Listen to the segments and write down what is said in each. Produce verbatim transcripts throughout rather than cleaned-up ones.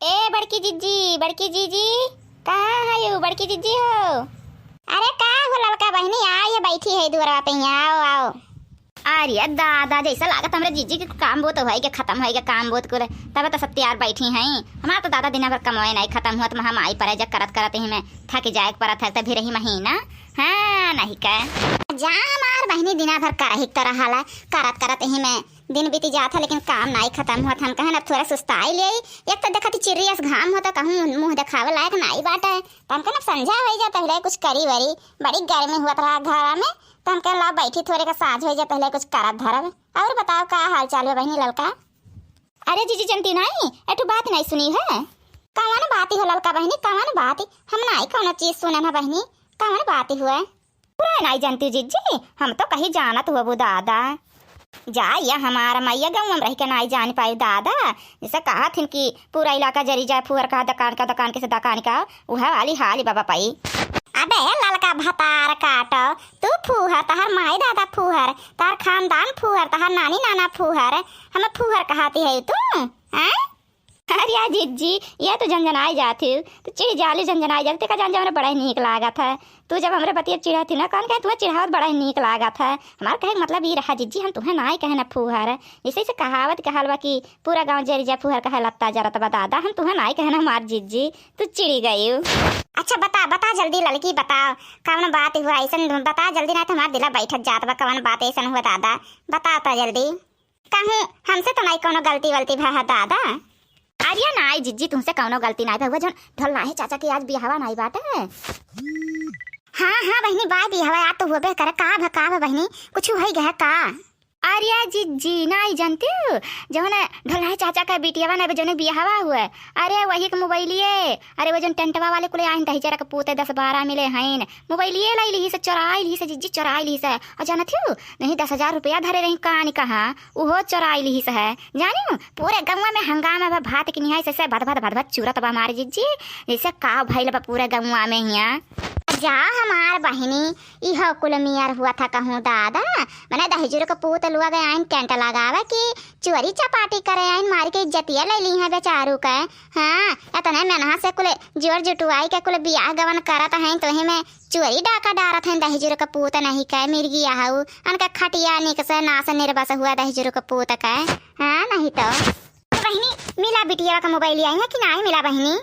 ए बड़की जिज्जी, बड़की जिज्जी, कहाँ हयू बड़की जिज्जी हो? अरे का हो ललका बहिनी, आई है, बैठी है दुअरवा पे, हियाँ आओ, आओ। अरे दादा, जैसा लागत हमरे जिज्जी के काम बहुत होइगे, खतम होइगे काम बहुत कुल, तब तो सब तैयार बैठी हैं। हमार तो दादा दिना भर कमाए नाहीं खतम हुआ, तो हम आई परे जब करत करत ही में थक जाए के परत है, तभी रही महीना। हाँ, नहीं का। जा हमार बहिनी दिना भर करही के तो रहाला, करत करत ही में दिन बीती जात है, लेकिन काम नाहीं खतम होत। हम कहन अब थोड़ा सुस्ताई लेई। एक तो देखत ही चिर्री अस घाम होता, कहूँ मुँह देखावे लायक नाहीं बाटे। तो हम कहन अब संझा होई जा, पहिले कुछ करी वरी, बड़ी गर्मी हुआ रहा घर में। तो हम कहन लाओ बैठी थोड़े का साँझ होई जा, पहिले कुछ करत धरब। और बताओ का हाल चाल है बहिनी ललका? अरे जिज्जी जनती नाहीं, एठू बात नाहीं सुनी है। कवन बात हो ललका बहिनी, कवन बात? हम नाहीं कौनो चीज सुने ना बहिनी, कवन बात हुए? पूरा नाहीं जानती जिज्जी, हम तो कहीं जानत होबू दादा। जा या हमार मैया गाँव में रह के नाहीं जान पाई दादा। जैसे कहत हिन कि पूरा इलाका जरी जाए फुहर का दुकान का, दुकान के से दुकान का, उहे वाली हाल बाबा पाई। अबे ललका भतार काटो, तू फुहर, तहार माई दादा फुहर, तहार खानदान फुहर, तहार नानी नाना फुहर, हम फुहर कहती है तू, हैं? अरे यार जिज्जी, ये तो झनझनाई जात हो, तो चिढ़ जाली झनझनाई जाली, तेका जान जब हमरा बड़ा ही नीक लागत है। तू जब हमरे बतिया चिढ़त ही ना, कौन कहे तुम्हें चिढ़ावत बड़ा ही नीक लागत है। हमार कहे के मतलब ई रहा जिज्जी, हम तुम्हें नाहीं कहे ना फुहर। जैसे इसे कहावत कहल बा कि पूरा गाँव जरि जा फुहर कहे लत्ता जरत बा दादा, हम तुम्हें नाहीं कहे ना हमार जिज्जी, तू चिढ़ी गयू। अच्छा बता, बता जल्दी ललकी बताओ, कौन बात हुआ ऐसन बता जल्दी, नाहीं तो हमार दिला बैठत जात बा, कौन बात ऐसन हुआ दादा, बताओ तो जल्दी। कहूँ हमसे तो नाहीं कौनो गलती वलती भा है दादा? अरे नाहीं जिज्जी, तुमसे कौनो गलती नाहीं भा, हुआ जौन ढोलनाहे चाचा के आज बियाहवा नाहीं बाटे। हाँ, हाँ बहिनी, बा बियाहवा, आज तो होबे करे। का भा, का भा बहिनी, कुछ होई गया का? अरे जिज्जी, नाहीं जानती हो, जौन ढोलनाहे चाचा का बिटियावा ना, जौन बियाहवा हुआ, अरे वही के मोबाइलिए, अरे वो जौन टेंटवा वाले कुले आइन दहिजरा के पूते दस बारह मिले हैं, मोबाइलिए लाई लिही से, चोराई लिही से जिज्जी, चोराई लिही से। और जानत हो, नहीं दस हजार रुपया धरे रही कान कहाँ, उहो चोराई लिहिस है। जानियो, पूरे गौवा में हंगामा बा, भात की निहाई से, से भद भद भद भद चूरत बा हमारे जिज्जी, जैसे का भइल बा पूरे गौवा में हिया। जा हमार बहिनी, इहो कुल मियर हुआ था कहूँ दादा, मने दहिजर के पूत लुआ गए आइन टेंट लगावे कि चोरी चपाटी करे आइन, मारी के इज्जतिया ले ली है बेचारू के। हाँ, इतने मेनहा से कुल जोर जुटुआई के कुल बियाह गवन करत हैं, तो ही में चोरी डाका डारत हैं, दहिजर के पूत नहीं के मिर्गिया हऊ, अनका खटिया निक से नास निर्बस हुआ दहिजर के पूत के। हाँ, नहीं तो। तो बहिनी, मिला बिटिया का मोबाइल आई है कि नाहीं मिला बहिनी?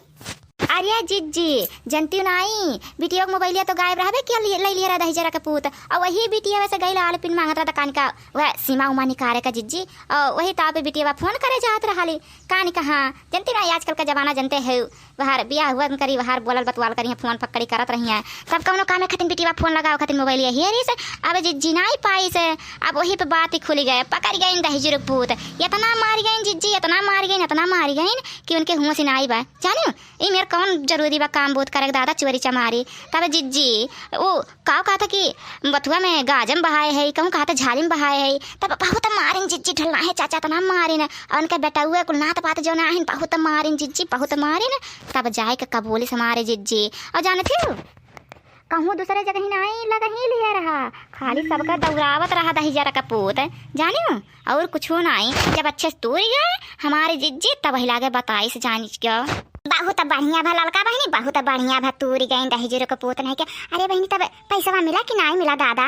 अरे जिज्जी, जनती नाहीं, बिटिया का मोबाइलिया तो गायब रहबे किया, ले, ले लिया रहा दहिजरा के पूत। और वही बिटिया वैसे गई लाल पिन मांगत रहा दुकान का, वह सीमा उमा निकारे का जिज्जी। और वही ताव पे बिटिया फोन करे जात रहा ली, कान कहाँ, जनती नाहीं आजकल का जमाना जनते है, वहार बियाह हुआ करी, वहार बोलल बतवाल करी, फोन पकड़ी करत रही है। तब कौनो कामे खातिर बिटिया फोन लगावे खातिर मोबाइल यही है से, अब जिज्जी नाहीं पाई से, अब वही पे बात ही खुली गए, पकड़ गई दहिजर के पूत, इतना मारी गई जिज्जी, इतना मारी गई, इतना मारी गई कि उनके होश ही नाहीं बा। जानियो, ई मेर कौन जरूरी बा काम बहुत करे के दादा, चोरी चमारी। तब जिज्जी, वो का कहत कि बथुआ में गाजम बहाए है, कहूँ कहत झालिम बहाए है, तब बहुत मारिन जिज्जी, ढोलनाहे चाचा इतना मारिन, और उनके बेटउए कुल नात पात जौन आहिन, बहुत मारिन जिज्जी, बहुत मारिन। तब जाए के कबूलिस हमारे जिज्जी। और जानत हो, कहूँ दूसरे जगह ही नाहीं लगही लिहे रहा, खाली सबका दौड़ावत रहा दहिजरा का पूत, जानियो, और कुछो नाहीं। जब अच्छे से तूरी गए हमारे जिज्जी, तब ही लागे बताइस जानिस क्या। बहुत बढ़िया भा ललका बहिनी, बहुत बढ़िया भा, तूरी गई दहिजर के पूत नहीं के। अरे बहिनी, तब पैसवा मिला कि नाहीं मिला दादा?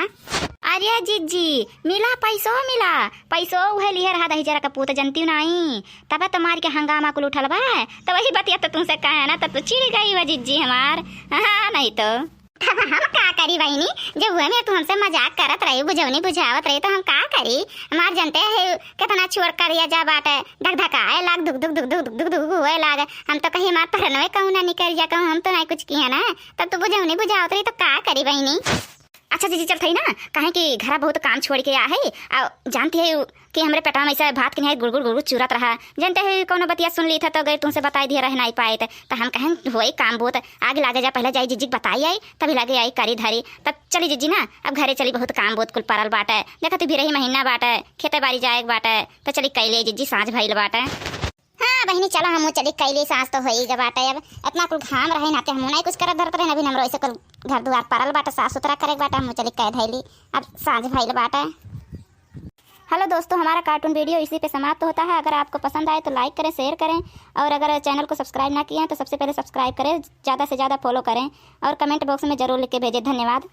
अरे जिज्जी, मिला, पैसो मिला, पैसो उहे लिहे रहा दहिजरा के पूत, जनती नाहीं। तब तो मार के हंगामा कुल उठल बा, तो वही बतिया तो तुमसे कहे ना, तब तो चिढ़ गई हुआ जिज्जी हमार। हाँ, नहीं तो। तब हम का करी बहिनी, जब उहे में तू हमसे मजाक करत रही, बुझौनी बुझावत रही, तो हम का करी? हमार जनते है कितना छोर करिया जा बाटे, धक धकाए लाग, धुक धुक धुक धुक धुक धुक धुक हुए लाग। हम तो कहीं हमार परनवे कहूँ ना निकल जा, कहूँ हम तो नाहीं कुछ किहे ना, तब तू बुझौनी बुझावत रही, तो का करी बहिनी? अच्छा जिज्जी, चलत हई ना, काहे कि घरा बहुत काम छोड़ के आ है, और जानती है कि हमरे पेटवा में ऐसा भात के निहाई गुड़गुड़ गुड़गुड़ चूरत रहा। जनते है कौनो बतिया सुन ली था तो गई तुमसे बताई दिया रह नाहीं पाए थे। तो हम कहें होई काम बहुत, आगे लागे जा, पहले जाई जिज्जी के बताई आई, तभी लागे आई करी धरी। तब चली जिज्जी ना, अब घरे चली, बहुत काम बहुत कुल परल बाटे। देखा तू भी रही महीना बाटे, खेते बाड़ी जाए के बाटे, तो चली कैले जिज्जी, साँझ भइल बाटे। हाँ बहिनी, चलो हमहू चली कैली, साँझ तो होई गए बाटे। अब इतना कुल घाम रहे नाते हमहू नाहीं कुछ करत धरत रहे, अभी हमरो ऐसे कुल घर दुआर परल बाटे, साफ सुथरा करे के बाटे, हमहू चली कह धैली, अब साँझ भइल बाटे। हेलो दोस्तों, हमारा कार्टून वीडियो इसी पे समाप्त होता है। अगर आपको पसंद आए तो लाइक करें, शेयर करें, और अगर चैनल को सब्सक्राइब ना किए हैं तो सबसे पहले सब्सक्राइब करें, ज़्यादा से ज़्यादा फॉलो करें, और कमेंट बॉक्स में ज़रूर लिख के भेजें। धन्यवाद।